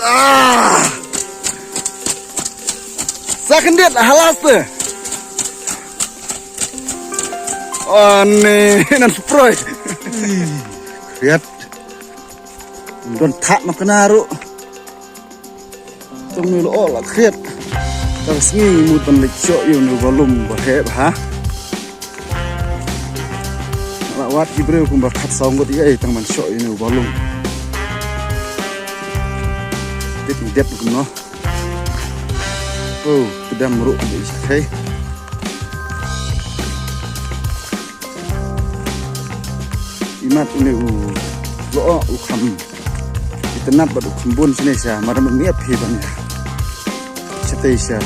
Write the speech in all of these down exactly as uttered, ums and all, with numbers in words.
Ah! Sa khyndiat ha last te. Ani, nan suproi. Khriat. Don thak na kena ruh. Tang ni lo la khriat. Tang sngi mut ban leit shoh ïa une u balum ba heh bha. La wad ki briew kumba khatsaw ngut ïa tang ban shoh ïa une u balum. Tip ni dep kumno. Oh, pdem ruh kumba i shakhei. Imat une u lo u kham. Itynnat bad u kham bun shane sha, mar mut miap hi ban. Shatei sha.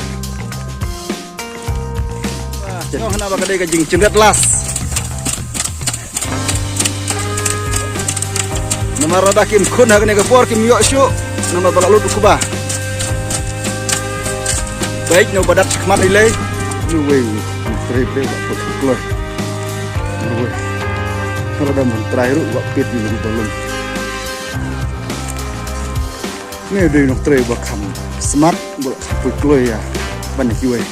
Noh na ba ka dei ka jingchynriat last. Namar lada kim khun ha kane ka por kim ïoh shuh. Namar ba la lut u kba. Beit na u ba dat khmat ilei. Uwei u trei briew ba put kloi. Uwei. Lada ban trai ruh ba pit ni ruh balum. Ne dei nok trei ba kham smat ba kham put kloi ïa. Ban kiwei.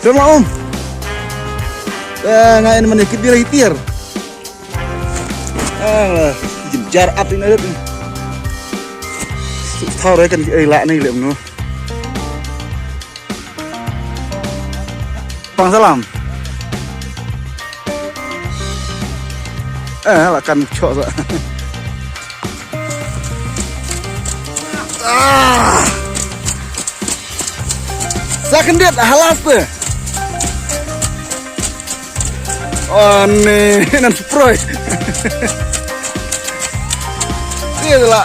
Selamat om. Eh, ngai ni mane kit birai tiar. Ah, jim jar ap ina rit. Thau re kan ai la ni lem no. Pang salam. Eh, la kan chok sa. Ah. Sa khyndiat ha last te. Ani, nan suproi. Te la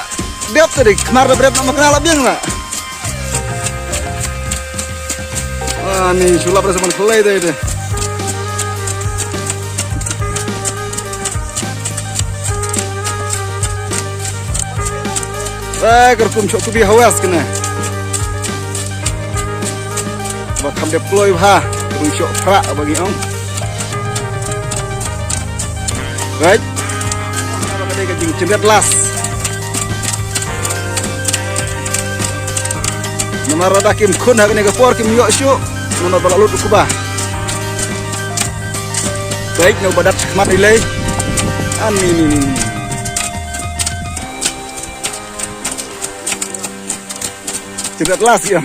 dep te dik, mar da bret na makna la biang la. Ani, sulap da saman khlei te te. Eh, kar kum chok kubi hawas kena. Ba kham dep kloi bha, kum chok phra ba ngi ong. Right. Ba ka dei ka jingchynriat last. Namar lada kim khun ha kane ka por kim ïoh shuh. Namar ba la lut u kba. Beit na u ba dat khmat ilei. Ani ni ni ni. Chynriat last ïa.